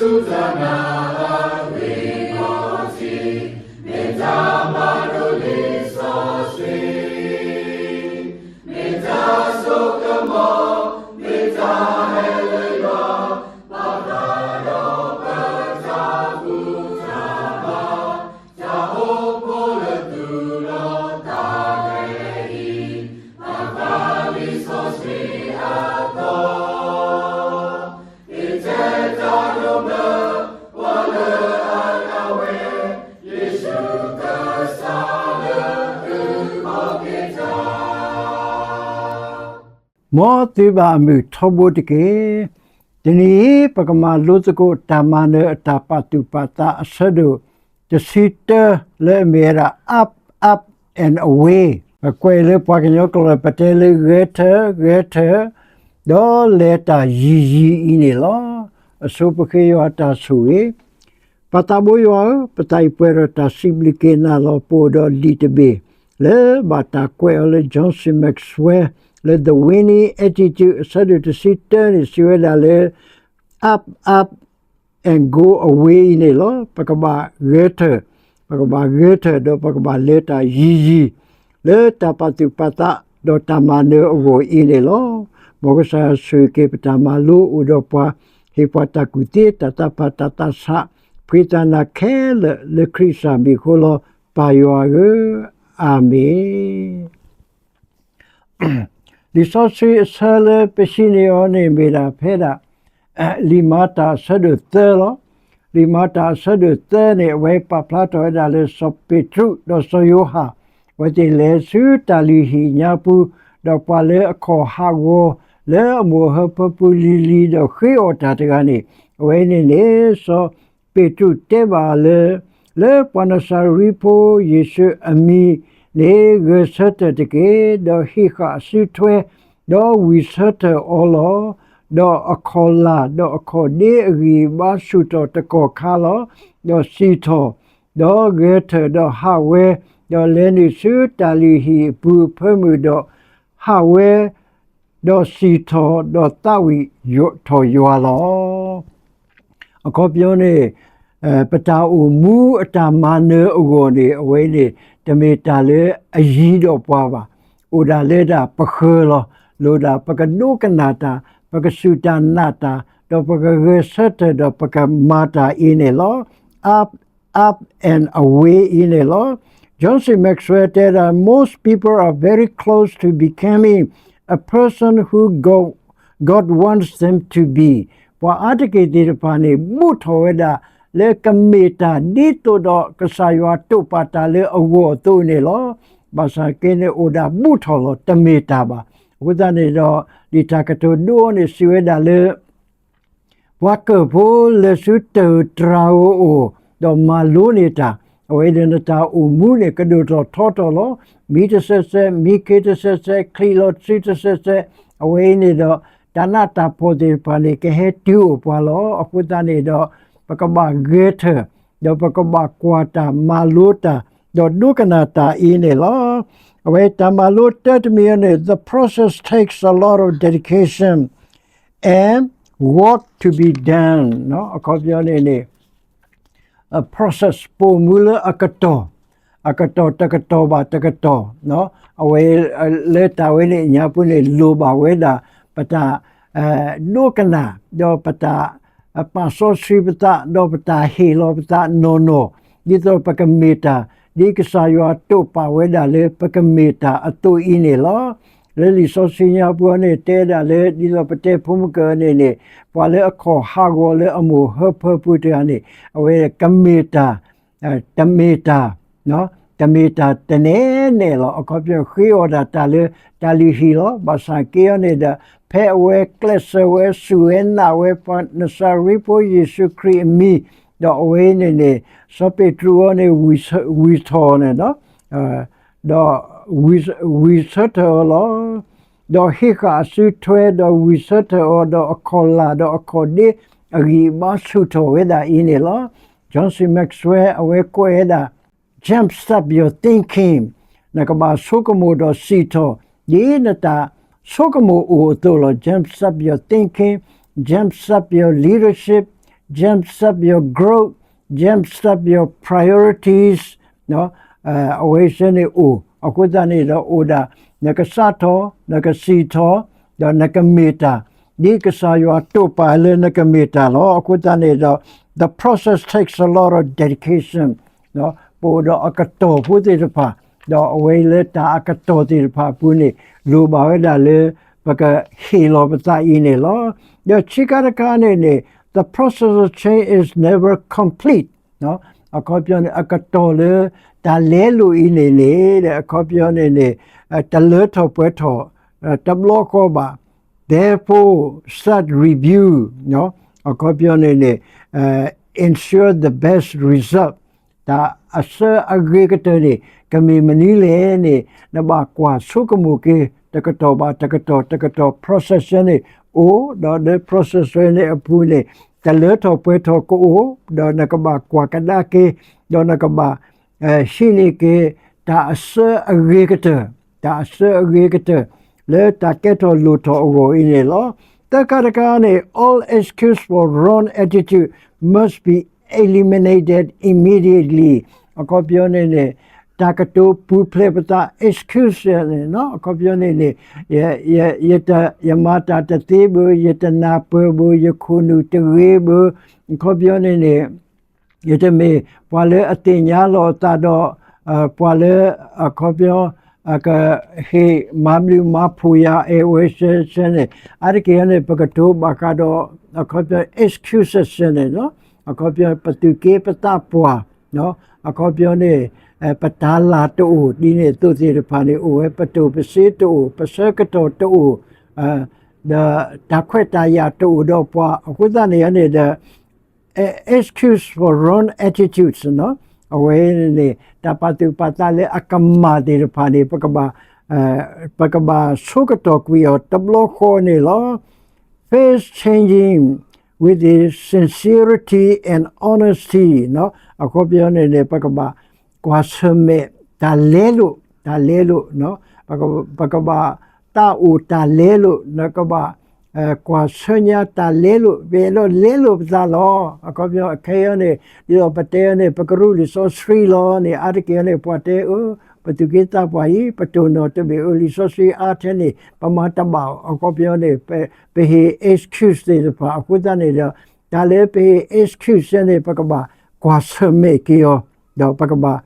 တၢ်နာ်အဂ့ၢ်ဒီးထံ, မ့ၢ်တၢ်မၤလိလံာ်စီဆှံ, မ့ၢ်တၢ်စိကမီၤ, မ့ၢ်တၢ်ဟဲလၢယွၤ, ဘၣ်ဃးဒီးပတၢ်ဘူၣ်တၢ်ဘါ, တၢ်အိၣ်ဖှိၣ်လၢသူၣ်လီၤသးလဲအံၤ, ဘၣ်ဃးလံာ်စီဆှံအသီ မ်သုဘၣ်အမုာ်ထီဘိတက့ၢ်. တနံၤအံၤ ပကမၤလိသကိးတၢ်မၤနၢၤအတၢ်ပာ်သူၣ်ပာ်သးအဆၢဒိၣ်တဆံတၢ လၢအမ့ၢ်ဝဲဒၣ် up, up and away. ပကွဲးလၢပှၤကညီကျိာ် ပတဲလၢဂဲၤထၢၣ်, ဂဲၤထၢၣ်, ဒီးလဲၤတၢ်ယံၤယံၤအံၤန့ၣ်လီၤ. အဆိပဃ့ယွၤအတၢ်ဆိၣ်ဂ့ၤ. ပၢ်သးဘိယွၤဧၢ, ပသးအံၤပှဲၤဒီးတၢ်စံးဘျုးက့ၤနၤလီၤ. ပအိၣ်ဒီးလံာ်တဘ့ၣ် လၢဘၣ်တၢ်ကွဲးအီၤလၢ John C Maxwell လၢ The Winning Attitude အဆၢဒိၣ်တဆံတၢန့ၣ် စံးဝဲဒၣ်လၢ up, up and go away အံၤန့ၣ်လီၤ. ပကဘၣ်ဂဲၤထၢၣ်, ပကဘၣ်ဂဲၤထၢၣ် ဒီးပကဘၣ်လဲၤတၢ်ယံၤယံၤ လၢတၢ်ပာ်သူၣ်ပာ်သး ဒီးတၢ်မၤနၢၤအဂီၢ်အံၤန့ၣ်လီၤ. မ်ကစၢ်ယွၤဆိၣ်ဂ့ၤက့ၤပတၢ်မၤလိ အိၣ်ဒီးပှၤ, ဟ့ၣ်ပှၤတၢ်ကူၣ်သ့ တၢ်သးဖး တၢ်သးဆး, ဖှံသးနၤခဲလၢာ် လၢခရံာ်ကစၢ်မံၤအဃိလီၤ. ပၢ်ယွၤဧၢ, အၤမ့ၣ်. လံာ်စီဆှံအဆၢလၢပဟံးန့ၢ်အီၤန့ၣ် မ့ၢ်ဒၣ်ဖဲဒၣ် လံာ်မၤတၢ်အဆၢဒိၣ်သၢလီၤ. လံာ်မၤတၢ်အဆၢဒိၣ်သၢန့ၣ် အဝဲပာ်ဖျါထီၣ်ဝဲဒၣ်လၢစီၤပ့းတရူးဒီးစီၤယိၤဟၣ် အဝဲသ့ၣ်လဲၤဆူတၢ်လုၢ်ဟံၣ်ညါပူၤ, ဒီးပှၤလၢအခိၣ်ဟးဂီၤ လၢအမိၢ်အဟၢဖၢပူၤလံၤလံၤ ဒီးဃ့အီၣ်တၢ်တဂၤန့ၣ် အဝဲန့ၣ်န့ၣ် စီၤ ပ့းတရူးတဲဘၣ်လၢ လၢပှၤနၤစၤရ့းဖိယ့ၣ်ၡူးအမံၤန့ၣ် ဂဲၤဆၢထၢၣ်တက့ၢ်, ဒီးဟံးဃာ်အစုထွဲ, ဒီးဝံၢ်ဆၢထၢၣ်အီၤလီၤ. ဒီးအခီၣ်လာ် ဒီးအခီၣ်ဒ့အဂံၢ်အဘါဆူၣ်ထီၣ်တကီၢ်ခါလီၤ. ဒီးစံၣ်ထီၣ်, ဒီးဂဲၤထၢၣ်, ဒီးဟးဝဲ, ဒီးလဲၤနုာ်ဆူတၢ်လုၢ်ဟံၣ်အပူၤအဖၢမုၢ်, ဒီးဟးဝဲ ဒီးစံၣ်ထီၣ်, ဒီးသးဝံၣ်ထီၣ်ယွၤလီၤ. အခီပညီန့ၣ် ပတၢ်အိၣ်မူအတၢ်မၤနၢၤအဂီၢ်န့ၣ် အဝဲန့ၣ် တမ့ၢ်တၢ်လၢအယံၤဒီးပှၤဘၣ်. အိၣ်ဒၣ်လၢဒၣ်ပဃၢၤလီၤ. လိၣ်ဒၣ်ပကဒိကနၣ်တၢ်, ပကစူၢ်တၢ်နာ်တၢ်, ဒီးပကဂဲၤဆၢထၢၣ် ဒီးပကမၤတၢ်အံၤန့ၣ်လီၤ. Up, up and away အံၤန့ၣ်လီၤ. John C Maxwell တဲဒၣ် most people are very close to becoming a person who God, God wants them to be. ပှၤအါတက့ၢ်သ့ၣ်တဖၣ်န့ၣ် ဘူးထီၣ်ဝဲဒၣ် လၢကမ့ၢ်တၢ်ဒ်သိးဒီးကစၢ်ယွၤတိာ်ပာ်တၢ်လၢအဂီၢ်အသိးန့ၣ်လီၤ. ဘၣ်ဆၣ်က့န့ၣ်အိၣ်ဒၣ်ဘူးထီၣ်လီၤ, တမ့ၢ်တၢ်ဘၣ်. အဃိသတးန့ၣ်ဒီး လံာ်တၢ်ကတိၤဒိန့ၣ်စံးဝဲဒၣ်လၢ ပှၤကၢၢ်ဖိလဲၤဆူတၢ်တြၢ်ဧိၤအိၣ်, ဒီးမၤလိန့ၢ်တၢ်, အဝဲဒီးနတၢ်အိၣ်မူန့ၣ် ကဒိၣ်ထီၣ်ထီထီၣ်လီၤ. မံတစဲးစဲး, မံခ့တစဲးစဲး, ချံးလီၤစုတစဲးစဲး, အဝဲအံၤန့ၣ်ဒီး တၢ်နးတၢ်ဖှီၣ်သ့ၣ်တဖၣ်န့ၣ် ကဟဲတုၤအိၣ်ပှၤလီၤ. အဃိသတးန့ၣ်ဒီး ပကဘၣ်ဂဲၤထၢၣ်, ဒီးပကဘၣ်ကွၢ်တၢ်မၤလိတၢ်, ဒီးဒိကနၣ်တၢ်အံၤန့ၣ်လီၤ. အဝဲတၢ်မၤလိတၢတမံၤအံၤန့ၣ် the process takes a lot of dedication and work to be done အခီပညီန့ၣ်န့ၣ် process ပိာ်မူလၢအကတီၢ်, အကတီၢ်တကတီၢ်ဘၣ်တကတီၢ်, အဝဲလၢတၢ်ဝဲန့ၣ်အညါပူၤန့ၣ် လိၣ်ဘၣ်ဝဲဒၣ် ပတၢ် ဒိကနၣ်, ဒီးပတၢ် ပာ်စီဆှံပသး, ဒီးပတၢ်ဟ့ၣ်လီၤပသးနီၢ်နီၢ်, ဒ်သိးပကမ့ၢ်တၢ် ဒ်ကစၢ်ယွၤတိာ်ပာ်ဝဲဒၣ်လၢပကမ့ၢ်တၢ်အသိးအံၤန့ၣ်လီၤ. လၢလံာ်စီဆှံညါပူၤန့ၣ် တဲဒၣ်လၢ ဒ်သိးပတဲဖိမုၣ်ကၢန့ၣ်န့ၣ် ပှၤလၢအခီၣ်ဟးဂီၤလၢအမိၢ်ဟၢဖၢပူၤတဂၤန့ၣ် အဝဲကမ့ၢ်တၢ် တမ့ၢ်တၢ်, တမ့ၢ်တၢ်တနဲနဲလီၤ. အခီပညီဃ့အီၣ်ဒၣ်တၢ်လၢတၢ်လုၢ်ဟံၣ်လီၤ. ဘၣ်ဆၣ်က့အီၤန့ၣ်ဒီး ဖဲအဝဲကျဲးစၢးဝဲစူၢ်ဝဲနာ်ဝဲ ပှၤနၤစၤရ့းဖိယ့ၣ်ၡူးခရံာ်အမံၤ, ဒီးအဝဲအံၤန့ၣ်န့ၣ် စီၤပ့းတရူးအီၤန့ၣ် ဝံၢ်ထီၣ်န့ၣ် ဒီး ဝံၢ်ဆၢထၢၣ်အီၤလီၤ. ဒီးဟံးဃာ်အစုထွဲ ဒီးဝံၢ်ဆၢထၢၣ်အီၤ ဒီးအခီၣ်လာ် ဒီးအခီၣ်ဒ့ အဂံၢ်အဘါဆူၣ်ထီၣ်ဝဲဒၣ်အံၤန့ၣ်လီၤ. John C Maxwell အဝဲကွဲးဝဲဒၣ် Jumpstart your thinking, နကဘၣ်ဆိကမိၣ်ဒီးစံးထီၣ် ဒ်နတၢ်ဆိကမိၣ်အိၣ်အသိးလီၤ. Jumpstart your thinking, jumpstart your leadership, jumpstart your growth, jumpstart your priorities, အဝဲစ့ၢ်န့ၣ်အိၣ်, အဃိသတးန့ၣ်ဒီးအိၣ်ဒၣ် နကစးထီၣ် နကစံၣ်ထီၣ် ဒီးနကမ့ၢ်တၢ် ဒ်ကစၢ်ယွၤတိာ်ပာ်လၢနကမ့ၢ်တၢ်လီၤ. အဃိသတးန့ၣ်ဒီး the process takes a lot of dedication, ပအိၣ်ဒီးအကတီၢ်ဖိသ့ၣ်တဖၣ်, ဒီးအဝဲလၢတၢ်အကတီၢ်သ့ၣ်တဖၣ်အပူၤန့ၣ် လိၣ်ဘၣ်ဝဲဒၣ်လၢ ပကဟ့ၣ်လီၤပသးအံၤန့ၣ်လီၤ. ဒီးဆံးခါတခါန့ၣ်န့ၣ် the process of change is never complete, အခီပညီန့ၣ် အကတီၢ်လၢတၢ်လဲလိာ်အံၤန့ၣ်န့ၣ် အခီပညီန့ၣ်န့ၣ် တလၢထီၣ်ပှဲၤထီၣ် တဘျီဃီဘၣ်. Therefore, start review, အခီပညီန့ၣ်န့ၣ် ensure the best result, တၢ်အဆၢအဂ့ၤကတၢၢ်န့ၣ် ကမ့ၢ်မနုၤလဲၣ်န့ၣ် နဘၣ်ကွၢ်ဆိကမိၣ်က့ၤ တကတီၢ်ဘၣ်တကတီၢ် တကတီၢ် process န့ၣ်အိၣ်, ဒီးလၢ process န့ၣ်အပူၤန့ၣ် တလၢထီၣ်ပှဲၤထီၣ်ကအိၣ်, ဒီးနကဘၣ်ကွၢ်ကဒါက့ၤ, ဒီးနကဘၣ် ဟံးန့ၢ်က့ၤ တၢ်အဆၢအဂ့ၤကတၢၢ်, တၢ်အဆၢအဂ့ၤကတၢၢ် လၢတၢ်ကဲထီၣ်လိၣ်ထီၣ်အဂီၢ်အံၤန့ၣ်လီၤ. သၢခါတခါန့ၣ် all excuse for wrong attitude must be eliminated immediately, အခီပညီန့ၣ်န့ၣ် တၢ်ကတိၤပူၤဖျဲးပသး excuse န့ၣ် အခီပညီန့ၣ်န့ၣ် ယမၤတၢ်တသ့ဘၣ်, ယတနၢ်ပၢၢ်ဘၣ်, ယခိၣ်နူာ်တဂ့ၤဘၣ်, အခီပညီန့ၣ်န့ၣ် ယတမ့ၢ်ပှၤလၢအသ့ၣ်ညါလီၤအသးဒီး ပှၤလၢအခီပညီ အကဟ့ၣ်မၤဘျုးမၤဖှိၣ်ယၤ အဝဲစ့ၢ်န့ၣ် အါတက့ၢ်န့ၣ် ပကတိၤဘၣ်ဃးဒီး အခီပညီ excuses န့ၣ် အခီပညီ ပသူၣ်က့ပသးပှၢ် အခီပညီန့ၣ် ပတၤလၢ်တအိၣ် ဒ်န့ၣ်အသိးသ့ၣ်တဖၣ်န့ၣ် အိၣ်ဝဲ ပတိၢ်ပစ့တအိၣ် ပဆၢကတီၢ်တအိၣ် ဒီးတၢ်ခွဲးတၢ်ယာ်တအိၣ်ဒီးပှၤ အဃိသတးန့ၣ်န့ၣ်ဒီး excuse for wrong attitudes အဝဲန့ၣ် တၢ်ပာ်သူၣ်ပာ်သးလၢအကမၣ်သ့ၣ်တဖၣ်န့ၣ် ပကဘၣ် ပကဘၣ်ဆိကတီၢ်ကွံာ်အီၤတဘျီဃီန့ၣ်လီၤ. Face changing with the sincerity and honesty အခီပညီန့ၣ်န့ၣ် ပကဘၣ်ကွၢ်ဆၢၣ်မဲာ်တၢ်လဲလိာ် တၢ်လဲလိာ် ပကဘၣ်သးအိၣ်တၢ်လဲလိာ် နကဘၣ် ကွၢ်ဆၢညါတၢ်လဲလိာ် ပအဲၣ်ဒိးလဲလိာ်ပသးလီၤ. အခီပညီ အခဲအံၤန့ၣ် ဒ်သိးပတဲန့ၣ် ပကရူၢ်လံာ်စီဆှံလီၤန့ၣ် အါတက့ၢ်န့ၣ် ပှၤတဲအၢ ပသူၣ်က့သးပှၢ်အံၤ ပတိၢ်နီၣ်တဘ့ၣ်အၢ လံာ်စီဆှံအါထဲန့ၣ် ပမၤတဘၣ်အီၤ အခီပညီန့ၣ် ပဟ့ၣ် excuse သ့ၣ်တဖၣ် အဃိသတးန့ၣ်ဒီး တၢ်လၢပဟ့ၣ် excuse န့ၣ် ပကဘၣ်ကွၢ်ဆၢၣ်မဲာ်က့ၤအီၤ ဒီးပကဘၣ်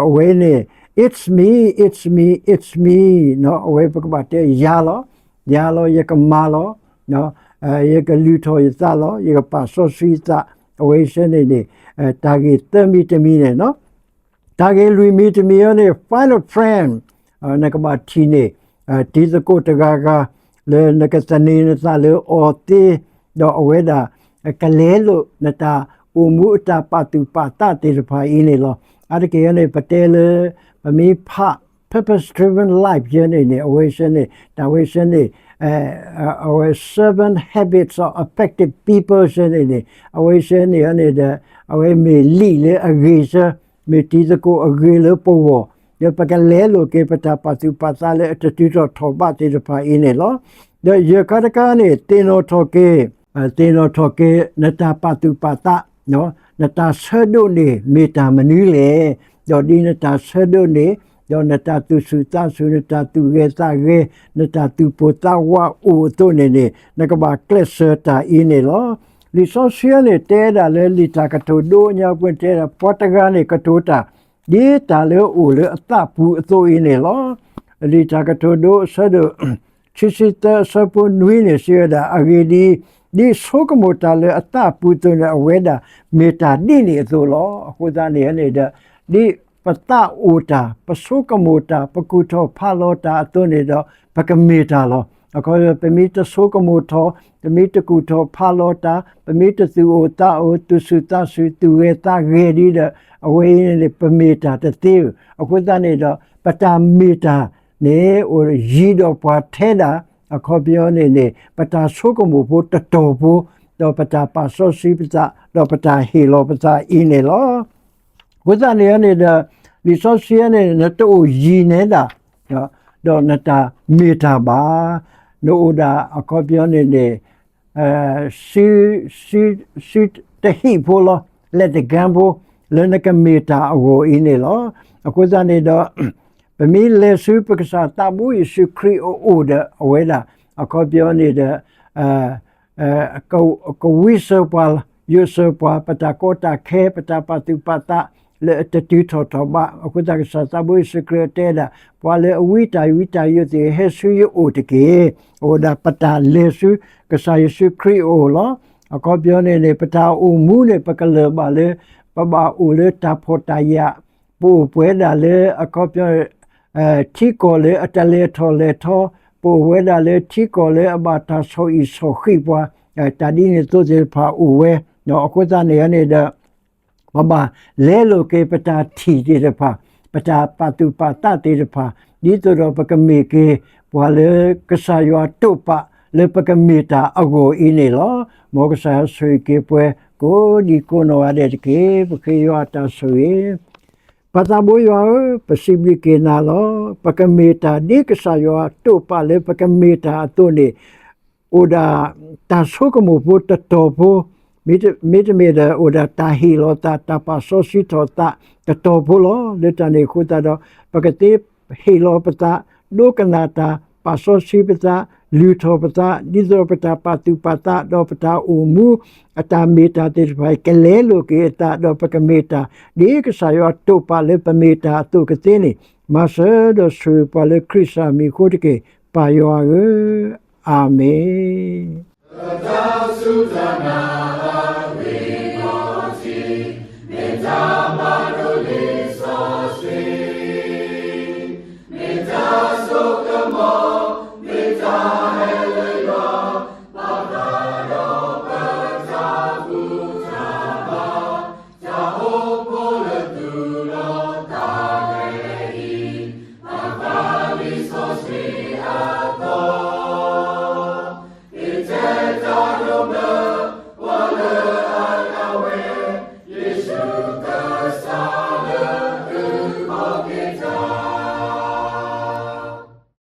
အဝဲန့ၣ် it's me, it's me, it's me အဝဲပကဘၣ်တဲယၤလီၤ ယၤလီၤ ယကမၤလီၤ ယကလုၢ်ထီၣ်ယသးလီၤ ယကပာ်စီဆှံသး အဝဲစ့ၢ်န့ၣ်န့ၣ် တၢ်ဂ့ၢ်သၢမံၤတမံၤန့ၣ် တၢ်ဂ့ၢ်လွံၢ်မံၤတမံၤအံၤန့ၣ် find a friend နကဘၣ်ထံၣ်န့ၢ် တံၤသကိးတဂၤဂၤ လၢနကသန့ၤနသးလၢအီၤသ့ ဒီးအဝဲဒၣ် ကလဲလိာ်နတၢ်အိၣ်မူအတၢ်ပာ်သူၣ်ပာ်သးသ့ၣ်တဖၣ်အံၤန့ၣ်လီၤ. အါတက့ၢ်န့ၣ် ပတဲလၢ ပမ့ၢ်ဖး purpose driven life ယဲန့ၣ်န့ၣ် အဝဲစ့ၢ်န့ၣ် တၢ်ဝဲစ့ၢ်န့ၣ် အဝဲ seven habits of effective people စ့ၢ်န့ၣ်န့ၣ် အဝဲစ့ၢ်န့ၣ်န့ၣ်ဒီး အဝဲမ့ၢ်လံာ်လၢအဂ့ၤစ့ၢ် မ့ၢ်တံၤသကိးအဂ့ၤလၢပဂီၢ် ဒီးပကလဲလိာ်က့ၤပတၢ်ပာ်သူၣ်ပာ်သးလၢအတတုၤထီၣ်ထီၣ်ဘးသ့ၣ်တဖၣ်အံၤန့ၣ်လီၤ. ဒီးယဲၢ်ခါတခါန့ၣ် သ့ၣ်နီၣ်ထီၣ်က့ၤ သ့ၣ်နီၣ်ထီၣ်က့ၤ နတၢ်ပာ်သူၣ်ပာ်သး နတၢ်ဆၢဒိးန့ၣ်မ့ၢ်တၢ်မနုၤလဲၣ်. ဒီးဒ်နတၢ်ဆၢဒိးန့ၣ် ဒီးနတၢ်သူၣ်ဆူၣ်သးဆူၣ် နတၢ်သူၣ်ဂဲၤသးဂဲၤ နတၢ်သူၣ်ပိၢ်သးဝးအိၣ်အသိးန့ၣ်န့ၣ် နကဘၣ်ကျဲးစၢးတၢ်အံၤန့ၣ်လီၤ. လံာ်စီဆှံန့ၣ် တဲဒၣ်လၢလံာ်တၢ်ကတိၤဒိအညါပူၤန့ၣ် တဲဒၣ် ပှၤတဂၤန့ၣ်ကတိၤတၢ် ဒ်တၢ်လၢအအိၣ်လၢအသးပူၤအသိးအံၤန့ၣ်လီၤ. လံာ်တၢ်ကတိၤဒိအဆၢဒိၣ် ခံဆံသၢအဆၢဖိနွံန့ၣ် စံးဝဲဒၣ် အဂ့ၢ်ဒ်အံၤ, ဒ်ဆိကမိၣ်တၢ်လၢအသးပူၤအသိးန့ၣ် အဝဲဒၣ်မ့ၢ်တၢ်ဒ်န့ၣ်အသိးလီၤ. အဃိသတးန့ၣ်န့ၣ်ဒီး ဒ်ပသးအိၣ်တၢ် ပဆိကမိၣ်တၢ် ပကူၣ်ထီၣ်ဖးလီၤတၢ်အသိးန့ၣ်ဒီး ပကမ့ၢ်တၢ်လီၤ. အခီပညီ ပမ့ၢ်တဆိကမိၣ်ထီၣ် ပမ့ၢ်တကူၣ်ထီၣ်ဖးလီၤတၢ် ပမ့ၢ်တသူၣ်အိၣ်သးအိၣ် သူၣ်ဆူၣ်သးဆူၣ် သူၣ်ဂဲၤသးဂဲၤဒ်ဒီး အဝဲအံၤန့ၣ် ပမ့ၢ်တၢ်တသ့ဧၢ. အဃိသတးန့ၣ်ဒီး ပတၢ်မ့ၢ်တၢ်န့ၣ် အိၣ်ယံၤဒီးပှၤထဲဒၣ် အခီပညီန့ၣ်န့ၣ် ပတၢ်ဆိကမိၣ်ဖိတတီၤဖိ ဒီးပတၢ်ပာ်စီဆှံပသး ဒီးပတၢ်ဟ့ၣ်လီၤပသးအံၤန့ၣ်လီၤ. အဃိသတးန့ၣ်န့ၣ်ဒီး လံာ်စီဆှံန့ၣ် နတအိၣ်ယံၤနဲဒၣ် ဒီးနတၢ်မ့ၢ်တၢ်ဘၣ်. နအိၣ်ဒၣ်အခီပညီန့ၣ်န့ၣ် စု စု စု တဟံၣ်ဖိလီၤ, လၢတကၢၢ်ဖိ, လၢနကမ့ၢ်တၢ်အဂီၢ်အံၤန့ၣ်လီၤ. အဃိသတးန့ၣ်ဒီး ပမ့ၢ်လဲၤဆူပကစၢ်သးဘိယ့ၣ်ၡူးခရံာ်အအိၣ်ဒီး အဝဲဒၣ် အခီပညီန့ၣ်ဒီး ကဝံစၢၤပှၤ, ယိးစၢၤပှၤ, ပတၢ်ကီတၢ်ခဲ, ပတၢ်ပာ်သူၣ်ပာ်သး လၢတတုၤထီၣ်ထီၣ်ဘး, အဃိသတးကစၢ်သးဘိယ့ၣ်ၡူးခရံာ်တဲဒၣ် ပှၤလၢအဝံတၢ်ဝံတၢ်ယိးသ့ၣ်ဧၢ ဟဲဆူယအိၣ်တက့ၢ်. အဝဲဒၣ်ပတၢ်လဲၤဆူကစၢ်ယ့ၣ်ၡူးခရံာ်အအိၣ်လီၤ. အခီပညီန့ၣ်န့ၣ် ပတၢ်အိၣ်မူန့ၣ် ပကလၢၢ်ဘၣ်လၢ ပဘၣ်အိၣ်လၢတၢ်ဖှီၣ်တၢ်ယာ်, ပအိၣ်ပှဲၤဒၣ်လၢအခီပညီ ထံကီၢ်လၢအတလဲၤထီၣ်လဲၤထီ, ပအိၣ်ဝဲဒၣ်လၢထံကီၢ်လၢအဘၣ်တၢ်ဆီၣ်အံၣ်ဆီၣ်ဃံးပှၤ, တၢ်ဒ်န့ၣ်အသိးသ့ၣ်တဖၣ်အိၣ်ဝဲ, အဃိသတးန့ၣ်န့ၣ်ဒီး ပဘၣ်လဲလိာ်က့ၤပတၢ်ထံၣ်သ့ၣ်တဖၣ်, ပတၢ်ပာ်သူၣ်ပာ်သးသ့ၣ်တဖၣ်, ဒ်သိးဒီးပကမ့ၢ်က့ၤ ပှၤလၢကစၢ်ယွၤတိာ်ပာ်လၢပကမ့ၢ်တၢ်အဂီၢ်အံၤန့ၣ်လီၤ. မ်ကစၢ်ယွၤဆိၣ်ဂ့ၤက့ၤပှၤ ကိးဒံကိးနီၢ်ဂၤဒဲးတက့ၢ်. ပဃ့ယွၤအတၢ်ဆိၣ်ဂ့ၤ ပၢ်သးဘိယွၤဧၢ, ပစံးဘျုးက့ၤနၤလီၤ. ပကမ့ၢ်တၢ်ဒ်ကစၢ်ယွၤတိာ်ပာ်လၢပကမ့ၢ်တၢ်အသိးန့ၣ်, အိၣ်ဒၣ်တၢ်ဆိကမိၣ်ဖိတတီၤဖိ, မ့တမ့ၢ်ဒီး အိၣ်ဒၣ်တၢ်ဟ့ၣ်လီၤသး တၢ်ပာ်စီဆှံထီၣ်သးတတီၤဖိလီၤ. လၢတၢ်န့ၣ်အဃိသတးဒီး ပကသ့ဟ့ၣ်လီၤပသး, ဒိကနၣ်တၢ်, ပာ်စီဆှံပသး, လုၢ်ထီၣ်ပသး, ဒ်သိးဒီးပတၢ်ပာ်သူၣ်ပာ်သး ဒီးပတၢ်အိၣ်မူ အတၢ်မ့ၢ်တၢ်သ့ၣ်တဖၣ် ကလဲလိာ်က့ၤအသး ဒီးပကမ့ၢ်တၢ် ဒ်ကစၢ်ယွၤတိာ်ပာ်လၢပမ့ၢ်တၢ်အသိးကသ့န့ၣ်, မၤစၢၤဒီးဆိၣ်ဂ့ၤပှၤလၢခရံာ်စၢ်မံၤအဃိတက့ၢ်. ပၢ်ယွၤဧၢ, အၤမ့ၣ်.